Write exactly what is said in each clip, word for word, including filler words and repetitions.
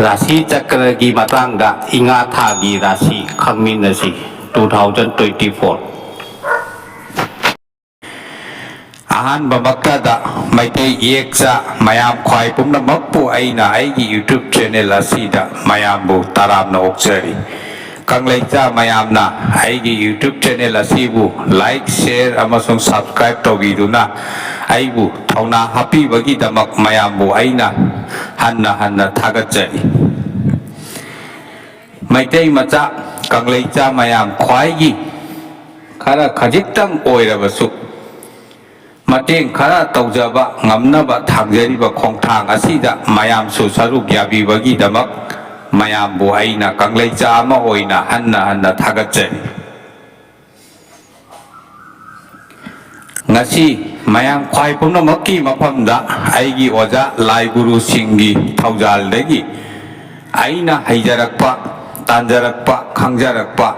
ꯔꯥꯁꯤ ꯆꯀ꯭ꯔꯒꯤ ꯃꯇꯥꯡꯗ ꯏꯉꯥ ꯊꯥꯒꯤ ꯔꯥꯁꯤ ꯈꯪꯃꯤꯟꯅꯁꯤ꯫ Two thousand twenty four꯫ ꯑꯍꯥꯟꯕꯃꯛꯇꯗ Meitei ꯏꯌꯦꯛꯆꯥ ꯃꯌꯥꯝ ꯈ꯭ꯋꯥꯏ ꯄꯨꯝꯅꯃꯛꯄꯨ ꯑꯩꯅ ꯑꯩꯒꯤ YouTube channel ꯑꯁꯤꯗ ꯃꯌꯥꯝꯕꯨ ꯇꯔꯥꯝꯅ ꯑꯣꯛꯆꯔꯤ꯫ ꯀꯪꯂꯩꯆꯥ ꯃꯌꯥꯝꯅ ꯑꯩꯒꯤ YouTube channel ꯑꯁꯤꯕꯨ like, share ꯑꯃꯁꯨꯡ subscribe ꯇꯧꯕꯤꯗꯨꯅ ꯑꯩꯕꯨ ꯊꯧꯅꯥ ꯍꯥꯞꯄꯤꯕꯒꯤꯗꯃꯛ ꯃꯌꯥꯝꯕꯨ ꯑꯩꯅ ꯍꯟꯅ ꯍꯟꯅ ꯊꯥꯒꯠꯆꯔꯤ꯫ ꯃꯩꯇꯩ ꯃꯆꯥ, ꯀꯪꯂꯩꯆꯥ ꯃꯌꯥꯝ ꯈ꯭ꯋꯥꯏꯒꯤ ꯈꯔ ꯈꯖꯤꯛꯇꯪ ꯑꯣꯏꯔꯕꯁꯨ ꯃꯇꯦꯡ ꯈꯔ ꯇꯧꯖꯕ ꯉꯝꯅꯕ ꯊꯥꯡꯖꯔꯤꯕ ꯈꯣꯡꯊꯥꯡ ꯑꯁꯤꯗ ꯃꯌꯥꯝꯁꯨ ꯁꯔꯨꯛ ꯌꯥꯕꯤꯕꯒꯤꯗꯃꯛ ꯃꯌꯥꯝꯕꯨ ꯑꯩꯅ ꯀꯪꯂꯩꯆꯥ ꯑꯃ ꯑꯣꯏꯅ ꯍꯟꯅ ꯍꯟꯅ ꯊꯥꯒꯠꯆꯔꯤ꯫ ꯉꯁꯤ ꯃꯌꯥꯝ ꯈ꯭ꯋꯥꯏ ꯄꯨꯝꯅꯃꯛꯀꯤ ꯃꯐꯝꯗ ꯑꯩꯒꯤ ꯑꯣꯖꯥ ꯂꯥꯏ ꯒꯨꯔꯨꯁꯤꯡꯒꯤ ꯊꯧꯖꯥꯜꯗꯒꯤ ꯑꯩꯅ ꯍꯩꯖꯔꯛꯄ, ꯇꯥꯟꯖꯔꯛꯄ, ꯈꯪꯖꯔꯛꯄ,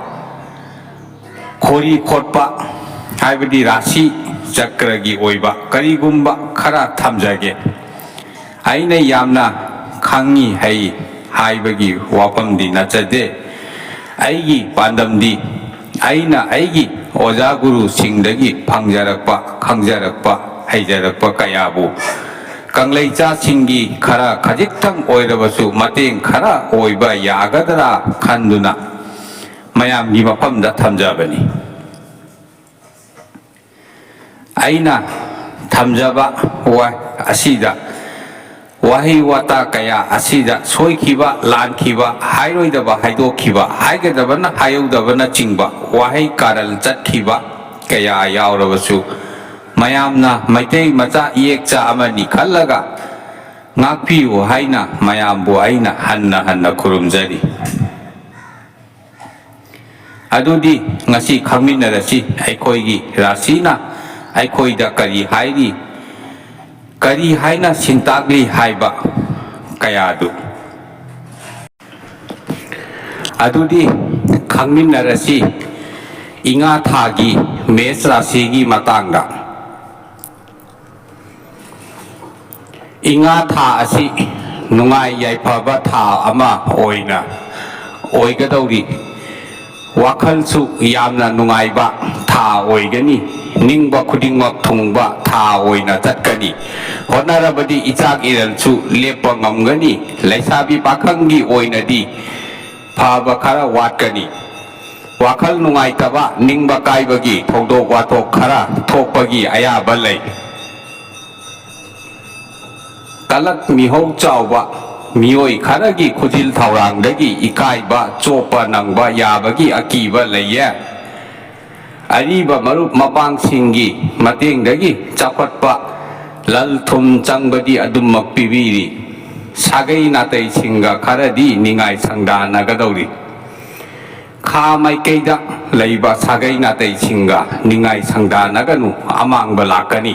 ꯈꯣꯔꯤ ꯈꯣꯠꯄ, ꯍꯥꯏꯕꯗꯤ ꯔꯥꯁꯤ ꯆꯀ꯭ꯔꯒꯤ ꯑꯣꯏꯕ ꯀꯔꯤꯒꯨꯝꯕ ꯈꯔ ꯊꯝꯖꯒꯦ꯫ ꯑꯩꯅ ꯌꯥꯝꯅ ꯈꯪꯉꯤ ꯍꯩ ꯍꯥꯏꯕꯒꯤ ꯋꯥꯐꯝꯗꯤ ꯅꯠꯆꯗꯦ꯫ ꯑꯩꯒꯤ ꯄꯥꯟꯗꯝꯗꯤ ꯑꯩꯅ ꯑꯩꯒꯤ ꯑꯣꯖꯥ ꯒꯨꯔꯨꯁꯤꯡꯗꯒꯤ ꯐꯪꯖꯔꯛꯄ, ꯈꯪꯖꯔꯛꯄ, ꯍꯩꯖꯔꯛꯄ ꯀꯌꯥꯕꯨ ꯀꯪꯂꯩꯆꯥꯁꯤꯡꯒꯤ ꯈꯔ ꯈꯖꯤꯛꯇꯪ ꯑꯣꯏꯔꯕꯁꯨ ꯃꯇꯦꯡ ꯈꯔ ꯑꯣꯏꯕ ꯌꯥꯒꯗ꯭ꯔꯥ ꯈꯟꯗꯨꯅ ꯃꯌꯥꯝꯒꯤ ꯃꯐꯝꯗ ꯊꯝꯖꯕꯅꯤ꯫ ꯑꯩꯅ ꯊꯝꯖꯕ ꯋꯥ-, ꯑꯁꯤꯗ ꯋꯥꯍꯩ ꯋꯥꯇꯥ ꯀꯌꯥ ꯑꯁꯤꯗ ꯁꯣꯏꯈꯤꯕ, ꯂꯥꯟꯈꯤꯕ, ꯍꯥꯏꯔꯣꯏꯗꯕ ꯍꯥꯏꯗꯣꯛꯈꯤꯕ, ꯍꯥꯏꯒꯗꯕꯅ ꯍꯥꯏꯍꯧꯗꯕꯅꯆꯤꯡꯕ ꯋꯥꯍꯩ ꯀꯥꯔꯟ ꯆꯠꯈꯤꯕ ꯀꯌꯥ ꯌꯥꯎꯔꯕꯁꯨ, ꯃꯌꯥꯝꯅ ꯃꯩꯇꯩ ꯃꯆꯥ ꯏꯌꯦꯛꯆꯥ ꯑꯃꯅꯤ ꯈꯜꯂꯒ ꯉꯥꯛꯄꯤꯌꯨ ꯍꯥꯏꯅ ꯃꯌꯥꯝꯕꯨ ꯑꯩꯅ ꯍꯟꯅ ꯍꯟꯅ ꯈꯨꯔꯨꯝꯖꯔꯤ꯫ ꯑꯗꯨꯗꯤ ꯉꯁꯤ ꯈꯪꯃꯤꯟꯅꯔꯁꯤ, ꯑꯩꯈꯣꯏꯒꯤ ꯔꯥꯁꯤꯅ ꯑꯩꯈꯣꯏꯗ ꯀꯔꯤ ꯍꯥꯏꯔꯤ, ꯀꯔꯤ ꯍꯥꯏꯅ ꯁꯤꯟꯇꯥꯛꯂꯤ ꯍꯥꯏꯕ ꯀꯌꯥꯗꯨ꯫ ꯑꯗꯨꯗꯤ ꯈꯪꯃꯤꯟꯅꯔꯁꯤ ꯏꯉꯥ ꯊꯥꯒꯤ ꯃꯦꯁ ꯔꯥꯁꯤꯒꯤ ꯃꯇꯥꯡꯗ꯫ ꯏꯉꯥ ꯊꯥ ꯑꯁꯤ ꯅꯨꯡꯉꯥꯏ ꯌꯥꯏꯐꯕ ꯊꯥ ꯑꯃ ꯑꯣꯏꯅ ꯑꯣꯏꯒꯗꯧꯔꯤ꯫ ꯋꯥꯈꯜꯁꯨ ꯌꯥꯝꯅ ꯅꯨꯡꯉꯥꯏꯕ ꯊꯥ ꯑꯣꯏꯒꯅꯤ꯫ ꯅꯤꯡꯕ ꯈꯨꯗꯤꯡꯃꯛ ꯊꯨꯡꯕ ꯊꯥ ꯑꯣꯏꯅ ꯆꯠꯀꯅꯤ꯫ ꯍꯣꯠꯅꯔꯕꯗꯤ ꯏꯆꯥꯛ ꯏꯔꯜꯁꯨ ꯂꯦꯞꯄ ꯉꯝꯒꯅꯤ꯫ ꯂꯩꯁꯥꯕꯤ ꯄꯥꯈꯪꯒꯤ ꯑꯣꯏꯅꯗꯤ ꯐꯕ ꯈꯔ ꯋꯥꯠꯀꯅꯤ꯫ ꯋꯥꯈꯜ ꯅꯨꯡꯉꯥꯏꯇꯕ, ꯅꯤꯡꯕ ꯀꯥꯏꯕꯒꯤ ꯊꯧꯗꯣꯛ ꯋꯥꯊꯣꯛ ꯈꯔ ꯊꯣꯛꯄꯒꯤ ꯑꯌꯥꯕ ꯂꯩ꯫ ꯀꯂꯛ ꯃꯤꯍꯧ ꯆꯥꯎꯕ ꯃꯤꯑꯣꯏ ꯈꯔꯒꯤ ꯈꯨꯖꯤꯜ ꯊꯧꯔꯥꯡꯗꯒꯤ ꯏꯀꯥꯏꯕ ꯆꯣꯞꯄ ꯅꯪꯕ ꯌꯥꯕꯒꯤ ꯑꯀꯤꯕ ꯂꯩꯌꯦ꯫ ꯑꯔꯤꯕ ꯃꯔꯨꯞ ꯃꯄꯥꯡꯁꯤꯡꯒꯤ ꯃꯇꯦꯡꯗꯒꯤ ꯆꯥꯎꯈꯠꯄ ꯂꯟ ꯊꯨꯝ ꯆꯪꯕꯗꯤ ꯑꯗꯨꯝꯃꯛ ꯄꯤꯕꯤꯔꯤ꯫ ꯁꯥꯒꯩ ꯅꯥꯇꯩꯁꯤꯡꯒ ꯈꯔꯗꯤ ꯅꯤꯡꯉꯥꯏ ꯁꯪꯗꯥꯅꯒꯗꯧꯔꯤ꯫ ꯈꯥ ꯃꯥꯏꯀꯩꯗ ꯂꯩꯕ ꯁꯥꯒꯩ ꯅꯥꯇꯩꯁꯤꯡꯒ ꯅꯤꯡꯉꯥꯏ ꯁꯪꯗꯥꯅꯒꯅꯨ, ꯑꯃꯥꯡꯕ ꯂꯥꯛꯀꯅꯤ꯫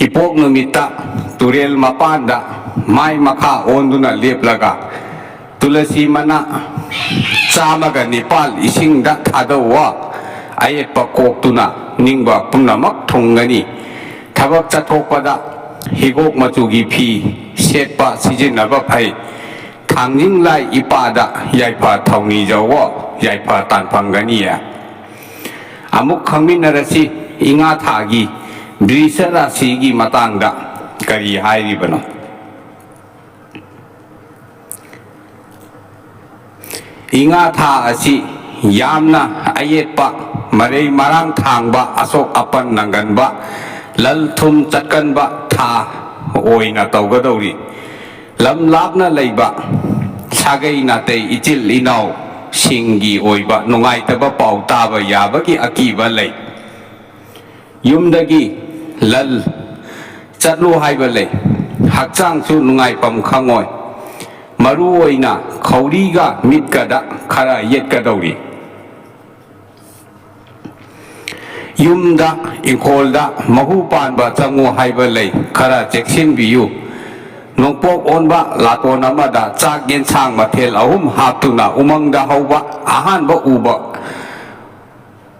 ꯏꯄꯣꯛ ꯅꯨꯃꯤꯠꯇ ꯇꯨꯔꯦꯜ ꯃꯄꯥꯟꯗ ꯃꯥꯏ ꯃꯈꯥ ꯑꯣꯟꯗꯨꯅ ꯂꯦꯞꯂꯒ ꯇꯨꯂꯁꯤ ꯃꯅꯥ ꯆꯥꯝꯃꯒ ꯅꯤꯄꯥꯜ ꯏꯁꯤꯡꯗ ꯊꯥꯗꯧꯋꯣ꯫ ꯑꯌꯦꯠꯄ ꯀꯣꯛꯇꯨꯅ ꯅꯤꯡꯕ ꯄꯨꯝꯅꯃꯛ ꯊꯨꯡꯒꯅꯤ꯫ ꯊꯕꯛ ꯆꯠꯊꯣꯛꯄꯗ ꯍꯤꯒꯣꯛ ꯃꯆꯨꯒꯤ ꯐꯤ ꯁꯦꯠꯄ ꯁꯤꯖꯤꯟꯅꯕ ꯐꯩ꯫ ꯊꯥꯡꯖꯤꯡ ꯂꯥꯏ ꯏꯄꯥꯗ ꯌꯥꯏꯐ ꯊꯧꯅꯤꯖꯧꯋꯣ, ꯌꯥꯏꯐ ꯇꯥꯟꯐꯝꯒꯅꯤꯌꯦ꯫ ꯑꯃꯨꯛ ꯈꯪꯃꯤꯟꯅꯔꯁꯤ, ꯏꯉꯥ ꯊꯥꯒꯤ ꯕ꯭ꯔꯤꯁ ꯔꯥꯁꯤꯒꯤ ꯃꯇꯥꯡꯗ ꯀꯔꯤ ꯍꯥꯏꯔꯤꯕꯅꯣ? ꯏꯉꯥ ꯊꯥ ꯑꯁꯤ ꯌꯥꯝꯅ ꯑꯌꯦꯠꯄ, ꯃꯔꯩ ꯃꯔꯥꯡ ꯊꯥꯡꯕ, ꯑꯁꯣꯛ ꯑꯄꯟ ꯅꯪꯒꯟꯕ, ꯂꯟ ꯊꯨꯝ ꯆꯠꯀꯟꯕ ꯊꯥ ꯑꯣꯏꯅ ꯇꯧꯒꯗꯧꯔꯤ꯫ ꯂꯝ ꯂꯥꯞꯅ ꯂꯩꯕ ꯁꯥꯒꯩ ꯅꯥꯇꯩ ꯏꯆꯤꯜ ꯏꯅꯥꯎꯁꯤꯡꯒꯤ ꯑꯣꯏꯕ ꯅꯨꯡꯉꯥꯏꯇꯕ ꯄꯥꯎ ꯇꯥꯕ ꯌꯥꯕꯒꯤ ꯑꯀꯤꯕ ꯂꯩ꯫ ꯌꯨꯝꯗꯒꯤ ꯂꯜ ꯆꯠꯂꯨ ꯍꯥꯏꯕ ꯂꯩ꯫ ꯍꯛꯆꯥꯡꯁꯨ ꯅꯨꯡꯉꯥꯏꯐꯝ ꯈꯪꯉꯣꯏ꯫ ꯃꯔꯨ ꯑꯣꯏꯅ ꯈꯧꯔꯤꯒ ꯃꯤꯠꯀꯗ ꯈꯔ ꯌꯦꯠꯀꯗꯧꯔꯤ꯫ ꯌꯨꯝꯗ, ꯏꯪꯈꯣꯜꯗ ꯃꯍꯨ ꯄꯥꯟꯕ ꯆꯪꯉꯨ ꯍꯥꯏꯕ ꯂꯩ, ꯈꯔ ꯆꯦꯛꯁꯤꯟꯕꯤꯌꯨ꯫ ꯅꯣꯡꯄꯣꯛ ꯑꯣꯟꯕ ꯂꯥꯇꯣꯟ ꯑꯃꯗ ꯆꯥꯛ ꯌꯦꯟꯁꯥꯡ ꯃꯊꯦꯜ ꯑꯍꯨꯝ ꯍꯥꯞꯇꯨꯅ ꯎꯃꯪꯗ ꯍꯧꯕ ꯑꯍꯥꯟꯕ ꯎꯕ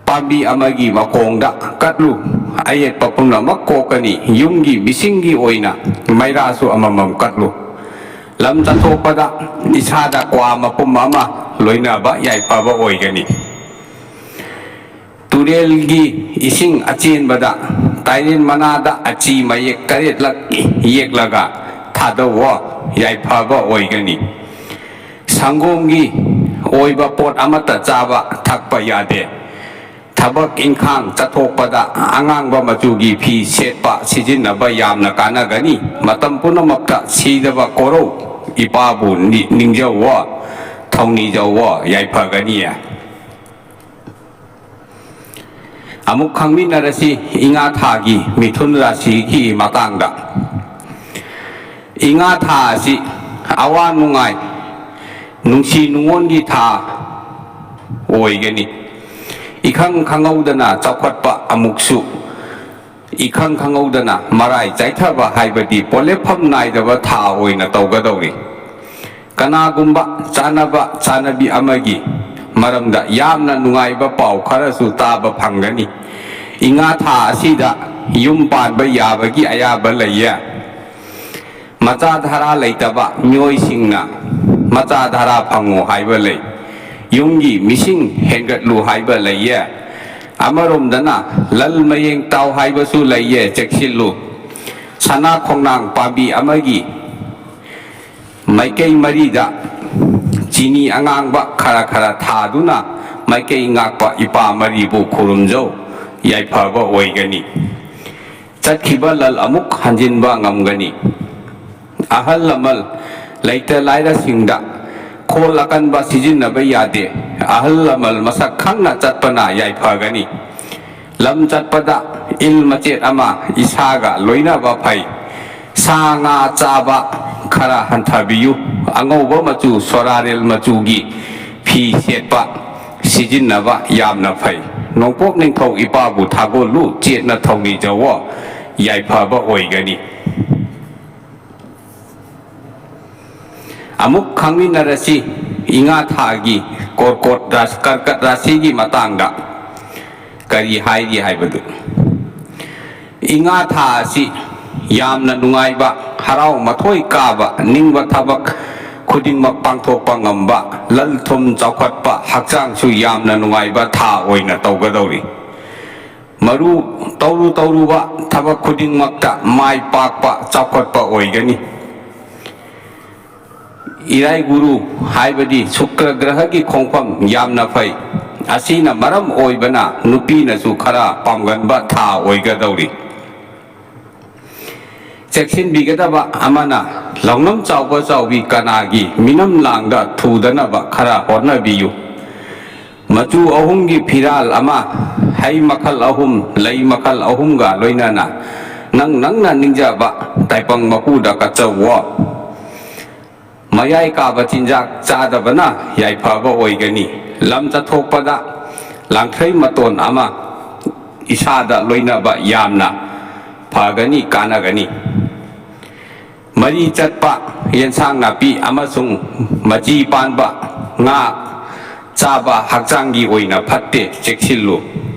ꯄꯥꯝꯕꯤ ꯑꯃꯒꯤ ꯃꯈꯣꯡꯗ ꯀꯠꯂꯨ꯫ ꯑꯌꯦꯠꯄ ꯄꯨꯝꯅꯃꯛ ꯀꯣꯛꯀꯅꯤ꯫ ꯌꯨꯝꯒꯤ ꯃꯤꯁꯤꯡꯒꯤ ꯑꯣꯏꯅ ꯃꯩꯔꯥꯁꯨ ꯑꯃꯃꯝ ꯀꯠꯂꯨ꯫ ꯂꯝ ꯆꯠꯊꯣꯛꯄꯗ ꯏꯁꯥꯗ ꯀ꯭ꯋꯥ ꯃꯄꯨꯝ ꯑꯃ ꯂꯣꯏꯅꯕ ꯌꯥꯏꯐꯕ ꯑꯣꯏꯒꯅꯤ꯫ ꯇꯨꯔꯦꯜꯒꯤ ꯏꯁꯤꯡ ꯑꯆꯦꯟꯕꯗ ꯇꯥꯏꯔꯦꯟ ꯃꯅꯥꯗ ꯑꯆꯤ ꯃꯌꯦꯛ ꯇꯔꯦꯠꯂꯛ ꯌꯦꯛꯂꯒ ꯊꯥꯗꯧꯑꯣ, ꯌꯥꯏꯐꯕ ꯑꯣꯏꯒꯅꯤ꯫ ꯁꯪꯒꯣꯝꯒꯤ ꯑꯣꯏꯕ ꯄꯣꯠ ꯑꯃꯠꯇ ꯆꯥꯕ ꯊꯛꯄ ꯌꯥꯗꯦ꯫ ꯊꯕꯛ ꯏꯪꯈꯥꯡ ꯆꯠꯊꯣꯛꯄꯗ ꯑꯉꯥꯡꯕ ꯃꯆꯨꯒꯤ ꯐꯤ ꯁꯦꯠꯄ ꯁꯤꯖꯤꯟꯅꯕ ꯌꯥꯝꯅ ꯀꯥꯟꯅꯒꯅꯤ꯫ ꯃꯇꯝ ꯄꯨꯝꯅꯃꯛꯇ ꯁꯤꯗꯕ ꯀꯣꯔꯧ ꯏꯄꯥꯕꯨ ꯅꯤ-, ꯅꯤꯡꯖꯧꯋꯣ, ꯊꯧꯅꯤꯖꯧꯋꯣ, ꯌꯥꯏꯐꯒꯅꯤ꯫ ꯑꯃꯨꯛ ꯈꯪꯃꯤꯟꯅꯔꯁꯤ ꯏꯉꯥ ꯊꯥꯒꯤ ꯃꯤꯊꯨꯟ ꯔꯥꯁꯤꯒꯤ ꯃꯇꯥꯡꯗ꯫ ꯏꯉꯥ ꯊꯥ ꯑꯁꯤ ꯑꯋꯥ ꯅꯨꯡꯉꯥꯏ, ꯅꯨꯡꯁꯤ ꯅꯨꯡꯉꯣꯟꯒꯤ ꯊꯥ ꯑꯣꯏꯒꯅꯤ꯫ ꯏꯈꯪ ꯈꯪꯍꯧꯗꯅ ꯆꯥꯎꯈꯠꯄ ꯑꯃꯨꯛꯁꯨ, ꯏꯈꯪ ꯈꯪꯍꯧꯗꯅ ꯃꯔꯥꯏ ꯆꯥꯏꯊꯕ ꯍꯥꯏꯕꯗꯤ ꯄꯣꯠꯂꯦꯞꯐꯝ ꯅꯥꯏꯗꯕ ꯊꯥ ꯑꯣꯏꯅ ꯇꯧꯒꯗꯧꯔꯤ꯫ ꯀꯅꯥꯒꯨꯝꯕ ꯆꯥꯅꯕ ꯆꯥꯅꯕꯤ ꯑꯃꯒꯤ ꯃꯔꯝꯗ ꯌꯥꯝꯅ ꯅꯨꯡꯉꯥꯏꯕ ꯄꯥꯎ ꯈꯔꯁꯨ ꯇꯥꯕ ꯐꯪꯒꯅꯤ꯫ ꯏꯉꯥ ꯊꯥ ꯑꯁꯤꯗ ꯌꯨꯝ ꯄꯥꯟꯕ ꯌꯥꯕꯒꯤ ꯑꯌꯥꯕ ꯂꯩꯌꯦ꯫ ꯃꯆꯥ ꯙꯔꯥ ꯂꯩꯇꯕ ꯃꯤꯑꯣꯏꯁꯤꯡꯅ ꯃꯆꯥ ꯙꯔꯥ ꯐꯪꯉꯨ ꯍꯥꯏꯕ ꯂꯩ꯫ ꯌꯨꯝꯒꯤ ꯃꯤꯁꯤꯡ ꯍꯦꯟꯒꯠꯂꯨ ꯍꯥꯏꯕ ꯂꯩꯌꯦ꯫ ꯑꯃꯔꯣꯝꯗꯅ ꯂꯜ ꯃꯌꯦꯡ ꯇꯥꯎ ꯍꯥꯏꯕꯁꯨ ꯂꯩꯌꯦ, ꯆꯦꯛꯁꯤꯜꯂꯨ꯫ ꯁꯅꯥ ꯈꯣꯡꯅꯥꯡ ꯄꯥꯝꯕꯤ ꯑꯃꯒꯤ ꯃꯥꯏꯀꯩ ꯃꯔꯤꯗ ꯆꯤꯅꯤ ꯑꯉꯥꯡꯕ ꯈꯔ ꯈꯔ ꯊꯥꯗꯨꯅ ꯃꯥꯏꯀꯩ ꯉꯥꯛꯄ ꯏꯄꯥ ꯃꯔꯤꯕꯨ ꯈꯨꯔꯨꯝꯖꯧ, ꯌꯥꯏꯐꯕ ꯑꯣꯏꯒꯅꯤ꯫ ꯆꯠꯈꯤꯕ ꯂꯜ ꯑꯃꯨꯛ ꯍꯟꯖꯤꯟꯕ ꯉꯝꯒꯅꯤ꯫ ꯑꯍꯜ ꯂꯃꯟ ꯂꯩꯇ ꯂꯥꯏꯔꯁꯤꯡꯗ ꯈꯣꯜ ꯑꯀꯟꯕ ꯁꯤꯖꯤꯟꯅꯕ ꯌꯥꯗꯦ꯫ ꯑꯍꯜ ꯂꯃꯟ ꯃꯁꯛ ꯈꯪꯅ ꯆꯠꯄꯅ ꯌꯥꯏꯐꯒꯅꯤ꯫ ꯂꯝ ꯆꯠꯄꯗ ꯏꯜ ꯃꯆꯦꯠ ꯑꯃ ꯏꯁꯥꯒ ꯂꯣꯏꯅꯕ ꯐꯩ꯫ ꯁꯥ ꯉꯥ ꯆꯥꯕ ꯈꯔ ꯍꯟꯊꯕꯤꯌꯨ꯫ ꯑꯉꯧꯕ ꯃꯆꯨ, ꯁꯣꯔꯥꯔꯦꯜ ꯃꯆꯨꯒꯤ ꯐꯤ ꯁꯦꯠꯄ ꯁꯤꯖꯤꯟꯅꯕ ꯌꯥꯝꯅ ꯐꯩ꯫ ꯅꯣꯡꯄꯣꯛ ꯅꯤꯡꯊꯧ ꯏꯄꯥꯕꯨ ꯊꯥꯒꯣꯜꯂꯨ, ꯆꯦꯠꯅ ꯊꯧꯅꯤꯖꯧꯋꯣ, ꯌꯥꯏꯐꯕ ꯑꯣꯏꯒꯅꯤ꯫ ꯑꯃꯨꯛ ꯈꯪꯃꯤꯟꯅꯔꯁꯤ ꯏꯉꯥ ꯊꯥꯒꯤ ꯀꯣꯔꯀꯣꯠ ꯔꯥꯁ-, ꯀꯔꯀꯠ ꯔꯥꯁꯤꯒꯤ ꯃꯇꯥꯡꯗ꯫ ꯀꯔꯤ ꯍꯥꯏꯔꯤ ꯍꯥꯏꯕꯗꯨ꯫ ꯏꯉꯥ ꯊꯥ ꯑꯁꯤ ꯌꯥꯝꯅ ꯅꯨꯡꯉꯥꯏꯕ, ꯍꯔꯥꯎ ꯃꯊꯣꯏ ꯀꯥꯕ, ꯅꯤꯡꯕ ꯊꯕꯛ ꯈꯨꯗꯤꯡꯃꯛ ꯄꯥꯡꯊꯣꯛꯄ ꯉꯝꯕ, ꯂꯟ ꯊꯨꯝ ꯆꯥꯎꯈꯠꯄ, ꯍꯛꯆꯥꯡꯁꯨ ꯌꯥꯝꯅ ꯅꯨꯡꯉꯥꯏꯕ ꯊꯥ ꯑꯣꯏꯅ ꯇꯧꯒꯗꯧꯔꯤ꯫ ꯃꯔꯨ ꯇꯧꯔꯨ ꯇꯧꯔꯨꯕ ꯊꯕꯛ ꯈꯨꯗꯤꯡꯃꯛꯇ ꯃꯥꯏ ꯄꯥꯛꯄ, ꯆꯥꯎꯈꯠꯄ ꯑꯣꯏꯒꯅꯤ꯫ ꯏꯔꯥꯏ ꯒꯨꯔꯨ ꯍꯥꯏꯕꯗꯤ ꯁꯨꯀ꯭ꯔ ꯒ꯭ꯔꯍꯒꯤ ꯈꯣꯡꯐꯝ ꯌꯥꯝꯅ ꯐꯩ꯫ ꯑꯁꯤꯅ ꯃꯔꯝ ꯑꯣꯏꯕꯅ ꯅꯨꯄꯤꯅꯁꯨ ꯈꯔ ꯄꯥꯝꯒꯟꯕ ꯊꯥ ꯑꯣꯏꯒꯗꯧꯔꯤ꯫ ꯆꯦꯛꯁꯤꯟꯕꯤꯒꯗꯕ ꯑꯃꯅ, ꯂꯧꯅꯝ ꯆꯥꯎꯕ ꯆꯥꯎꯕꯤ ꯀꯅꯥꯒꯤ ꯃꯤꯅꯝ ꯂꯥꯡꯗ ꯊꯨꯗꯅꯕ ꯈꯔ ꯍꯣꯠꯅꯕꯤꯌꯨ꯫ ꯃꯆꯨ ꯑꯍꯨꯝꯒꯤ ꯐꯤꯔꯥꯜ ꯑꯃ, ꯍꯩ ꯃꯈꯜ ꯑꯍꯨꯝ, ꯂꯩ ꯃꯈꯜ ꯑꯍꯨꯝꯒ ꯂꯣꯏꯅꯅ ꯅꯪ ꯅꯪꯅ ꯅꯤꯡꯖꯕ ꯇꯥꯏꯄꯪ ꯃꯄꯨꯗ ꯀꯠꯆꯧꯋꯣ꯫ ꯃꯌꯥꯏ ꯀꯥꯕ ꯆꯤꯟꯖꯥꯛ ꯆꯥꯗꯕꯅ ꯌꯥꯏꯐꯕ ꯑꯣꯏꯒꯅꯤ꯫ ꯂꯝ ꯆꯠꯊꯣꯛꯄꯗ ꯂꯥꯡꯊ꯭ꯔꯩ ꯃꯇꯣꯟ ꯑꯃ ꯏꯁꯥꯗ ꯂꯣꯏꯅꯕ ꯌꯥꯝꯅ ꯐꯒꯅꯤ, ꯀꯥꯟꯅꯒꯅꯤ꯫ ꯃꯔꯤ ꯆꯠꯄ ꯌꯦꯟꯁꯥꯡ ꯅꯥꯄꯤ ꯑꯃꯁꯨꯡ ꯃꯆꯤ ꯄꯥꯟꯕ ꯉꯥ ꯆꯥꯕ ꯍꯛꯆꯥꯡꯒꯤ ꯑꯣꯏꯅ ꯐꯠꯇꯦ, ꯆꯦꯛꯁꯤꯜꯂꯨ꯫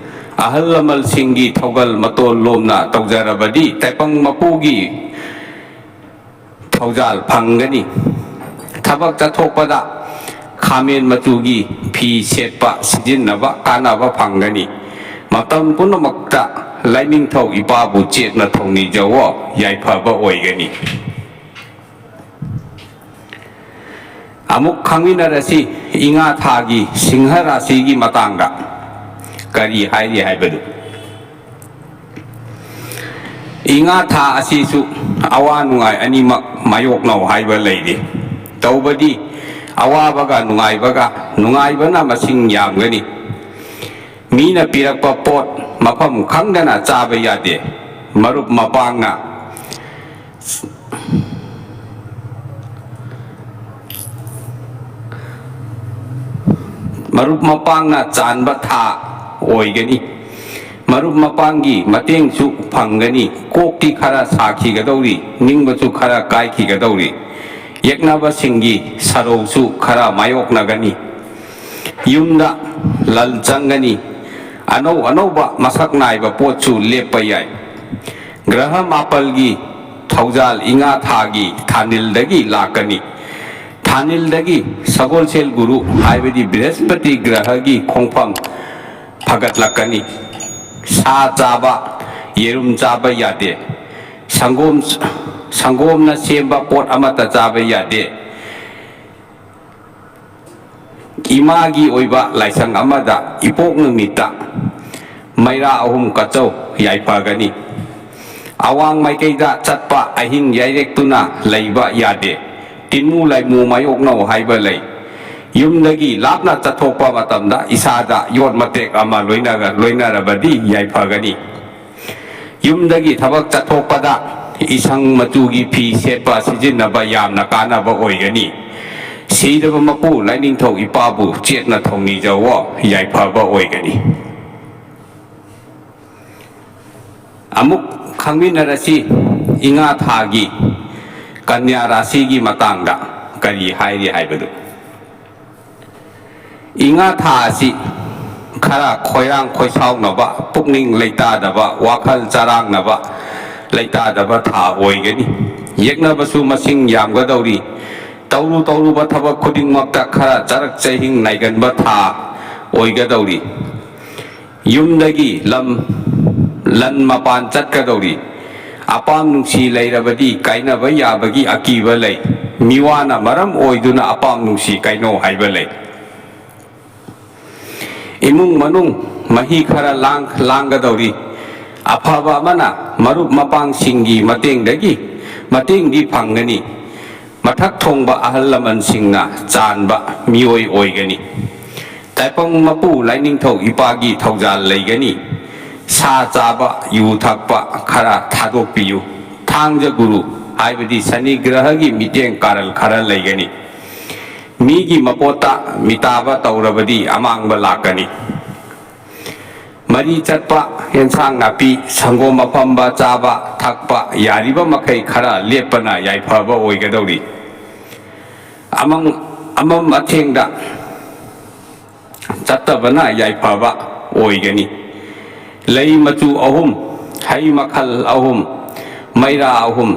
ꯑꯍꯜ ꯂꯃꯟꯁꯤꯡꯒꯤ ꯊꯧꯒꯜ ꯃꯇꯣꯜ ꯂꯣꯝꯅ ꯇꯧꯖꯔꯕꯗꯤ ꯇꯥꯏꯄꯪ ꯃꯄꯨꯒꯤ ꯊꯧꯖꯥꯜ ꯐꯪꯒꯅꯤ꯫ ꯊꯕꯛ ꯆꯠꯊꯣꯛꯄꯗ ꯈꯥꯃꯦꯟ ꯃꯆꯨꯒꯤ ꯐꯤ ꯁꯦꯠꯄ ꯁꯤꯖꯤꯟꯅꯕ ꯀꯥꯟꯅꯕ ꯐꯪꯒꯅꯤ꯫ ꯃꯇꯝ ꯄꯨꯝꯅꯃꯛꯇ ꯂꯥꯏꯅꯤꯡꯊꯧ ꯏꯄꯥꯕꯨ ꯆꯦꯠꯅ ꯊꯧꯅꯤꯖꯧꯑꯣ, ꯌꯥꯏꯐꯕ ꯑꯣꯏꯒꯅꯤ꯫ ꯑꯃꯨꯛ ꯈꯪꯃꯤꯟꯅꯔꯁꯤ, ꯏꯉꯥ ꯊꯥꯒꯤ ꯁꯤꯡꯍ ꯔꯥꯁꯤꯒꯤ ꯃꯇꯥꯡꯗ ꯀꯔꯤ ꯍꯥꯏꯔꯤ ꯍꯥꯏꯕꯗꯨ꯫ ꯏꯉꯥ ꯊꯥ ꯑꯁꯤꯁꯨ ꯑꯋꯥ ꯅꯨꯡꯉꯥꯏ ꯑꯅꯤꯃꯛ ꯃꯥꯌꯣꯛꯅꯧ ꯍꯥꯏꯕ ꯂꯩꯔꯤ꯫ ꯇꯧꯕꯗꯤ ꯑꯋꯥꯕꯒ ꯅꯨꯡꯉꯥꯏꯕꯒ, ꯅꯨꯡꯉꯥꯏꯕꯅ ꯃꯁꯤꯡ ꯌꯥꯝꯒꯅꯤ꯫ ꯃꯤꯅ ꯄꯤꯔꯛꯄ ꯄꯣꯠ ꯃꯐꯝ ꯈꯪꯗꯅ ꯆꯥꯕ ꯌꯥꯗꯦ꯫ ꯃꯔꯨꯞ ꯃꯄꯥꯡꯅ ꯃꯔꯨꯞ ꯃꯄꯥꯡꯅ ꯆꯥꯟꯕ ꯊꯥ ꯑꯣꯏꯒꯅꯤ꯫ ꯃꯔꯨꯞ ꯃꯄꯥꯡꯒꯤ ꯃꯇꯦꯡꯁꯨ ꯐꯪꯒꯅꯤ꯫ ꯀꯣꯛꯇꯤ ꯈꯔ ꯁꯥꯈꯤꯒꯗꯧꯔꯤ, ꯅꯤꯡꯕꯁꯨ ꯈꯔ ꯀꯥꯏꯈꯤꯒꯗꯧꯔꯤ꯫ ꯌꯦꯛꯅꯕꯁꯤꯡꯒꯤ ꯁꯔꯧꯁꯨ ꯈꯔ ꯃꯥꯌꯣꯛꯅꯒꯅꯤ꯫ ꯌꯨꯝꯗ ꯂꯜ ꯆꯪꯒꯅꯤ꯫ ꯑꯅꯧ ꯑꯅꯧꯕ ꯃꯁꯛ ꯅꯥꯏꯕ ꯄꯣꯠꯁꯨ ꯂꯦꯞꯄ ꯌꯥꯏ꯫ ꯒ꯭ꯔꯍ ꯃꯥꯄꯜꯒꯤ ꯊꯧꯖꯥꯜ ꯏꯉꯥ ꯊꯥꯒꯤ ꯊꯥꯅꯤꯜꯗꯒꯤ ꯂꯥꯛꯀꯅꯤ꯫ ꯊꯥꯅꯤꯜꯗꯒꯤ ꯁꯒꯣꯜꯁꯦꯜ ꯒꯨꯔꯨ ꯍꯥꯏꯕꯗꯤ ꯕ꯭ꯔꯤꯍꯁꯄꯇꯤ ꯒ꯭ꯔꯍꯒꯤ ꯈꯣꯡꯐꯝ ꯐꯒꯠꯂꯛꯀꯅꯤ꯫ ꯁꯥ ꯆꯥꯕ, ꯌꯦꯔꯨꯝ ꯆꯥꯕ ꯌꯥꯗꯦ꯫ ꯁꯪꯒꯣꯝ, ꯁꯪꯒꯣꯝꯅ ꯁꯦꯝꯕ ꯄꯣꯠ ꯑꯃꯠꯇ ꯆꯥꯕ ꯌꯥꯗꯦ꯫ ꯏꯃꯥꯒꯤ ꯑꯣꯏꯕ ꯂꯥꯏꯁꯪ ꯑꯃꯗ ꯏꯄꯣꯛ ꯅꯨꯃꯤꯠꯇ ꯃꯩꯔꯥ ꯑꯍꯨꯝ ꯀꯠꯆꯧ ꯌꯥꯏꯐꯒꯅꯤ꯫ ꯑꯋꯥꯡ ꯃꯥꯏꯀꯩꯗ ꯆꯠꯄ ꯑꯍꯤꯡ ꯌꯥꯏꯔꯦꯛꯇꯨꯅ ꯂꯩꯕ ꯌꯥꯗꯦ꯫ ꯇꯤꯟꯃꯨ ꯂꯥꯏꯃꯨ ꯃꯥꯌꯣꯛꯅꯧ ꯍꯥꯏꯕ ꯂꯩ꯫ ꯌꯨꯝꯗꯒꯤ ꯂꯥꯞꯅ ꯆꯠꯊꯣꯛꯄ ꯃꯇꯝꯗ ꯏꯁꯥꯗ ꯌꯣꯠ ꯃꯇꯦꯛ ꯑꯃ ꯂꯣꯏꯅꯒ-, ꯂꯣꯏꯅꯔꯕꯗꯤ ꯌꯥꯏꯐꯒꯅꯤ꯫ ꯌꯨꯝꯗꯒꯤ ꯊꯕꯛ ꯆꯠꯊꯣꯛꯄꯗ ꯏꯁꯪ ꯃꯆꯨꯒꯤ ꯐꯤ ꯁꯦꯠꯄ ꯁꯤꯖꯤꯟꯅꯕ ꯌꯥꯝꯅ ꯀꯥꯟꯅꯕ ꯑꯣꯏꯒꯅꯤ꯫ ꯁꯤꯔꯕ ꯃꯄꯨ ꯂꯥꯏꯅꯤꯡꯊꯧ ꯏꯄꯥꯕꯨ ꯆꯦꯠꯅ ꯊꯧꯅꯤꯖꯧꯋꯣ, ꯌꯥꯏꯐꯕ ꯑꯣꯏꯒꯅꯤ꯫ ꯑꯃꯨꯛ ꯈꯪꯃꯤꯟꯅꯔꯁꯤ, ꯏꯉꯥ ꯊꯥꯒꯤ ꯀꯟꯌꯥ ꯔꯥꯁꯤꯒꯤ ꯃꯇꯥꯡꯗ ꯀꯔꯤ ꯍꯥꯏꯔꯤ ꯍꯥꯏꯕꯗꯨ꯫ ꯏꯉꯥ ꯊꯥ ꯑꯁꯤ ꯈꯔ ꯈꯣꯏꯔꯥꯡ ꯈꯣꯏꯁꯥꯎꯅꯕ, ꯄꯨꯛꯅꯤꯡ ꯂꯩꯇꯥꯗꯕ, ꯋꯥꯈꯜ ꯆꯔꯥꯡꯅꯕ, ꯂꯩꯇꯥꯗꯕ ꯊꯥ ꯑꯣꯏꯒꯅꯤ꯫ ꯌꯦꯛꯅꯕꯁꯨ ꯃꯁꯤꯡ ꯌꯥꯝꯒꯗꯧꯔꯤ꯫ ꯇꯧꯔꯨ ꯇꯧꯔꯨꯕ ꯊꯕꯛ ꯈꯨꯗꯤꯡꯃꯛꯇ ꯈꯔ ꯆꯔꯛ ꯆꯍꯤꯡ ꯅꯥꯏꯒꯟꯕ ꯊꯥ ꯑꯣꯏꯒꯗꯧꯔꯤ꯫ ꯌꯨꯝꯗꯒꯤ ꯂꯝ, ꯂꯟ ꯃꯄꯥꯟ ꯆꯠꯀꯗꯧꯔꯤ꯫ ꯑꯄꯥꯝ ꯅꯨꯡꯁꯤ ꯂꯩꯔꯕꯗꯤ ꯀꯥꯏꯅꯕ ꯌꯥꯕꯒꯤ ꯑꯀꯤꯕ ꯂꯩ꯫ ꯃꯤꯋꯥꯅ ꯃꯔꯝ ꯑꯣꯏꯗꯨꯅ ꯑꯄꯥꯝ ꯅꯨꯡꯁꯤ ꯀꯥꯏꯅꯧ ꯍꯥꯏꯕ ꯂꯩ꯫ ꯏꯃꯨꯡ ꯃꯅꯨꯡ ꯃꯍꯤ ꯈꯔ ꯂꯥꯡ-, ꯂꯥꯡꯒꯗꯧꯔꯤ꯫ ꯑꯐꯕ ꯑꯃꯅ ꯃꯔꯨꯞ ꯃꯄꯥꯡꯁꯤꯡꯒꯤ ꯃꯇꯦꯡꯗꯒꯤ, ꯃꯇꯦꯡꯗꯤ ꯐꯪꯒꯅꯤ꯫ ꯃꯊꯛ ꯊꯣꯡꯕ ꯑꯍꯜ ꯂꯃꯟꯁꯤꯡꯅ ꯆꯥꯟꯕ ꯃꯤꯑꯣꯏ ꯑꯣꯏꯒꯅꯤ꯫ ꯇꯥꯏꯄꯪ ꯃꯄꯨ ꯂꯥꯏꯅꯤꯡꯊꯧ ꯏꯄꯥꯒꯤ ꯊꯧꯖꯥꯜ ꯂꯩꯒꯅꯤ꯫ ꯁꯥ ꯆꯥꯕ, ꯌꯨ ꯊꯛꯄ ꯈꯔ ꯊꯥꯗꯣꯛꯄꯤꯌꯨ꯫ ꯊꯥꯡꯖ ꯒꯨꯔꯨ ꯍꯥꯏꯕꯗꯤ ꯁꯅꯤ ꯒ꯭ꯔꯍꯒꯤ ꯃꯤꯠꯌꯦꯡ ꯀꯥꯔꯜ ꯈꯔ ꯂꯩꯒꯅꯤ꯫ ꯃꯤꯒꯤ ꯃꯄꯣꯠꯇ ꯃꯤꯇꯥꯕ ꯇꯧꯔꯕꯗꯤ ꯑꯃꯥꯡꯕ ꯂꯥꯛꯀꯅꯤ꯫ ꯃꯔꯤ ꯆꯠꯄ, ꯑꯦꯟꯁꯥꯡ ꯅꯥꯄꯤ, ꯁꯪꯒꯣꯝ ꯑꯐꯝꯕ ꯆꯥꯕ, ꯊꯛꯄ, ꯌꯥꯔꯤꯕ ꯃꯈꯩ ꯈꯔ ꯂꯦꯞꯄꯅ ꯌꯥꯏꯐꯕ ꯑꯣꯏꯒꯗꯧꯔꯤ꯫ ꯑꯃꯪ-, ꯑꯃꯝ ꯑꯊꯦꯡꯗ ꯆꯠꯇꯕꯅ ꯌꯥꯏꯐꯕ꯫ ꯑꯣꯏꯒꯅꯤ꯫ ꯂꯩ ꯃꯆꯨ ꯑꯍꯨꯝ, ꯍꯩ ꯃꯈꯜ ꯑꯍꯨꯝ, ꯃꯩꯔꯥ ꯑꯍꯨꯝ